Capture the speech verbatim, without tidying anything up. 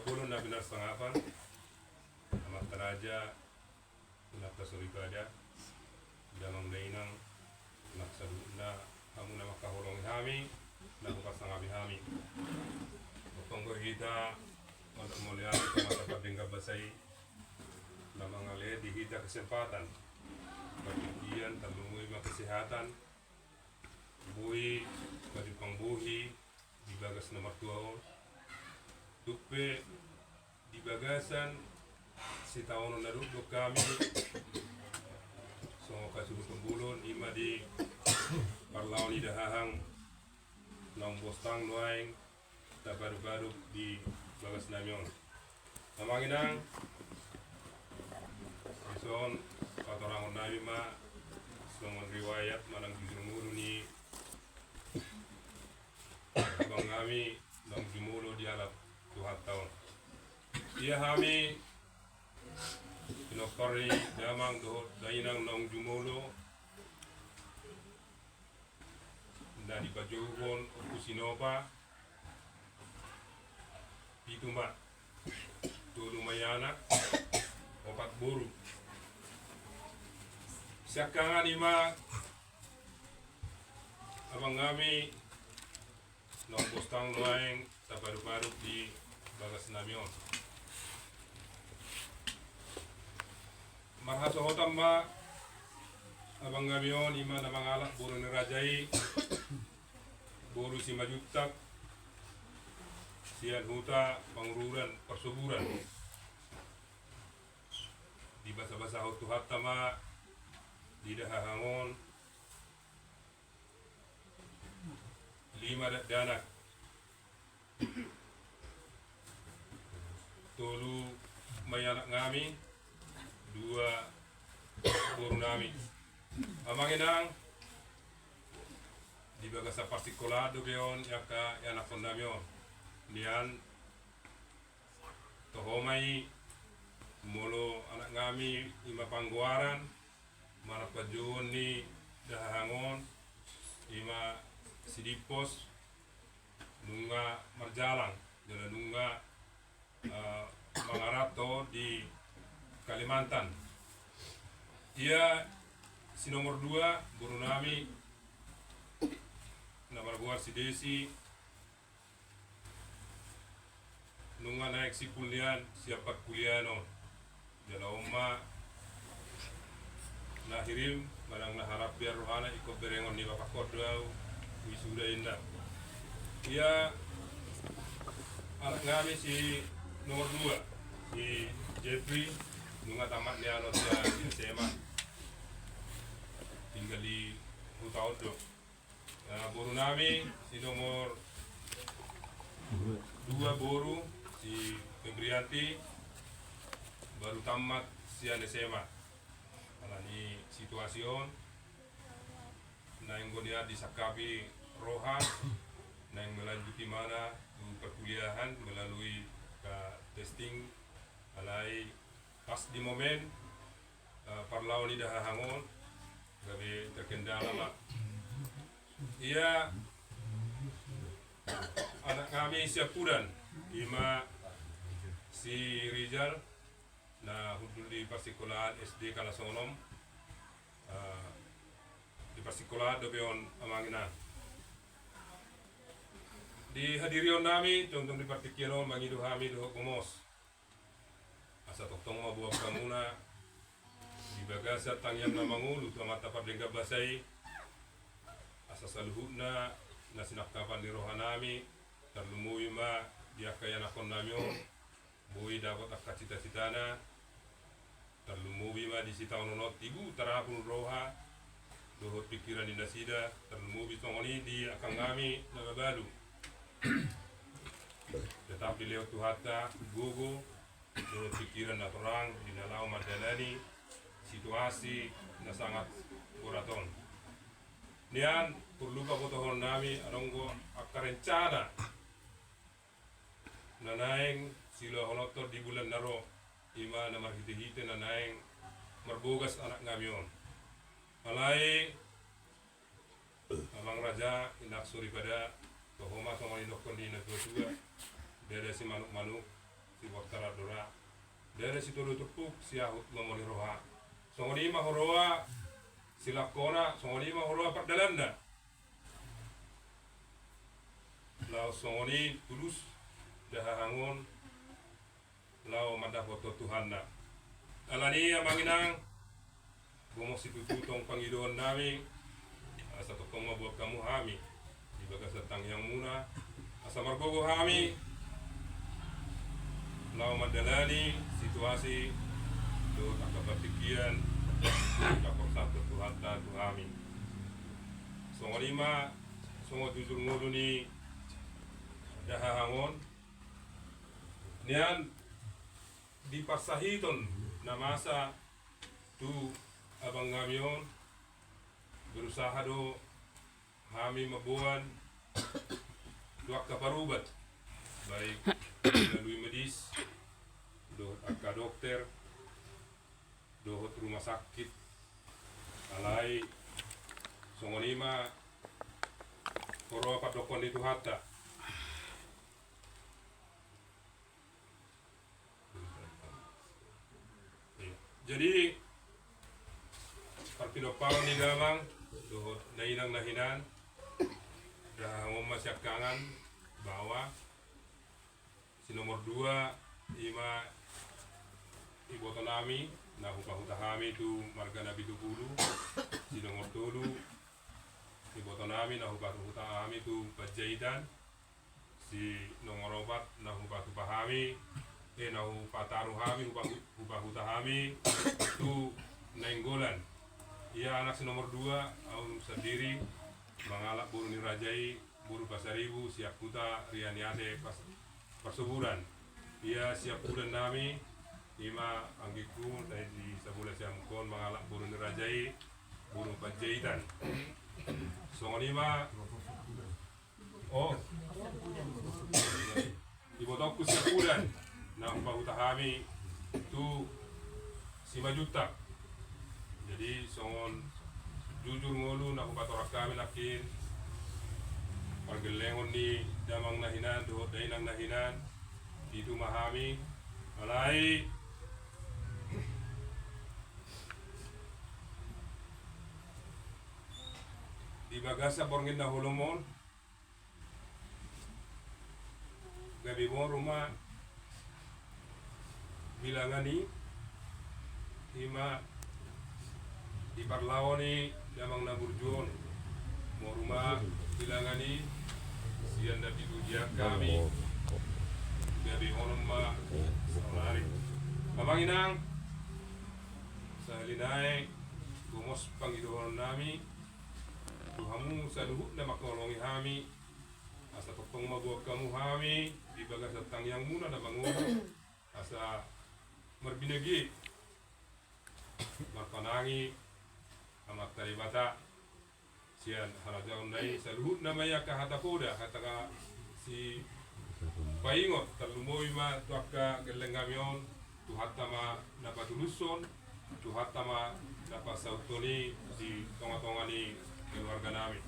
Bolon na pinarsangapan, amanta raja, inanta soripada, damang dainang, nang saluhutna hamu na mangkaholongi hami, na huparsangapi hami. Tongtong do hita mandok mauliate tu Amanta Pardenggan Basa i, na mangalehon di hita kesempatan, partingkian, tarlumobi ma kesehatan, boi pajumpang bohi di bagas na martua on. Tung pe di bagasan sitaonon na dokdok hami songon hasuhuton bolon, ima di parlao ni dahahang naung bostang nuaeng tapadupaduk di bagasnami on. Amang inang, dison patorangonnami ma songon riwayat manang jujur ngolu ni abangnami naung jumolo di alat Tuhanta on. Ia hami pinompar ni damang dohot dainang naung jumolo na dipajouhon Ompu Sinopa, pitu ma, tolu ma i anak, opat boru. Siangkangan ima abangnami naung bostang nuaeng tapadupaduk di bagasnami on. Marhasohotan ma abangnami on ima na mangalap boru ni raja i, boru Simanjuntak, sian huta Pangururan Parsoburan. Dibasabasahon Tuhanta ma di dahahang on lima dakdanak, tolu ma i anaknami, dua borunami. Amang inang, di bagasan parsikolaan dope on i angka ianakkonnami on. Nian toho ma i, molo anaknami ima panggoaran manang panjouon ni dahahang on, ima sidimpos, nunga marjalang jala nunga, eh, mangaranto di Kalimantan. Ia si nomor dua borunami na margoar si Desi, nunga naeng simpul nian sian parkuliaon on. Jala on ma na hirim manang na harap biar rohana, ingkon berengon ni bapakon do au, wisuda inna. Ia anaknami si nomor dua, si Jeffrey, nunga tamat nian on sian S M A, tinggal di huta on do. Ya, borunami si nomor dua boru si Febrianti, baru tamat sian S M A. Alani situasi on, naeng do nian disangkapi roha naeng melanjuti ma na tu perkuliahan melalui ka testing, alai pas di momen, eh, parlao ni dahahang on gabe terkendala ma. Ia anaknami siampudan, ima si Rizal, na hundul di parsikolaan S D kalas onom, eh, di parsikolaan dope on, amang inang. Di hadirionnami tongtong di partingkian on mangido hami dohot gomos. Asa tongtong ma boan hamuna di bagasan tangiang na mangolu tu Amanta Pardenggan Basa i, asa saluhutna na sinangkapan ni rohanami, tarlumobi ma di angka ianakkonnami on, boi dapot angka cita-citana, tarlumobi ma di sitaonon on tibu tarapul roha dohot pingkiran ni nasida, tarlumobi songon i di angkangnami na mabalu. Tetap dilehon Tuhanta gogo dohot pingkiran na torang di na laho mandalani situasi na sangat borat on. Nian, porlu pabotohonnami adong do angka rencana na naeng siulahononton di bulan na ro, ima na marhite-hite na naeng marbogas anaknami on. Alai, amang raja, inang soripada, toho ma songon nidokkon ni natua-tua, ndada simanuk-manuk, Sibortaran do ra. Ndada sitolu turpuk, siahut lomo ni roha. Songon i ma huroha silangkona, songon i ma huroha pardalanna. Laos songon i tulus dahahang on laho mandapothon Tuhanna. Alani i, amang inang, gomos situtu tong pangidoan nami, asa tongtong ma buat hamu hami di bagasan tangiangmuna, asa margogo hami laho mandalani situasi dohot angka partingkian na pasahathon Tuhanta tu hami. Songon i ma, songon jujur ngolu ni dahahang on, nian di parsahiton na masa tu abangnami on, berusaha do hami mamboan tu angka parubat, baik melalui medis dohot angka dokter dohot rumah sakit. Alai songon i ma huroha pandokhon ni Tuhanta. Jadi parpinompaon ni damang dohot dainang na hinan, dahahang on ma siangkangan, bahwa si nomor dua i ma iboto nami na hupahuta hami tu marga Napitupulu, si nomor tolu iboto nami na hupahuta hami tu Panjaitan, si nomor opat na hupatupa hami, eh, na hupataru hami, hupa-, hupahuta hami tu Nainggolan. Ia anak si nomor dua, au sandiri, mangalap boru ni raja i, boru Pasaribu, siamputa Rianiate Pas-, Parsoburan. Ia siampudan nami, i ma anggingku na di sabola siamun on, mangalap boru ni raja i, boru Panjaitan. Songon i ma, oh, ibotongku siampudan na hupahuta hami tu Simanjuntak. Jadi songon jujur ngolu na hupatorang hami nangkin, pargellengon ni damang na hinan dohot dainang na hinan, pitu ma hami. Alai di bagasan borngin na holom on, gabe moru ma bilangan i, i ma di parlao ni damang na burju on. Moru ma bilangan i sian na pitu di angka hami, gabe onom ma saonari. Amang inang, sahali nai gomos pangidoan nami tu hamu saluhutna mangkaholongi hami, asa tongtong ma buat hamu hami di bagasan tangiangmuna na mangolu, asa marbinege marpanangi Amanta Debata sian harajaonna i. Saluhutna ma i angka hata poda, hata sipaingot, tarlumobi ma tu angka gelleng nami on, Tuhanta ma na patulushon, Tuhanta ma na pasauthon i di tongatonga ni keluarga nami.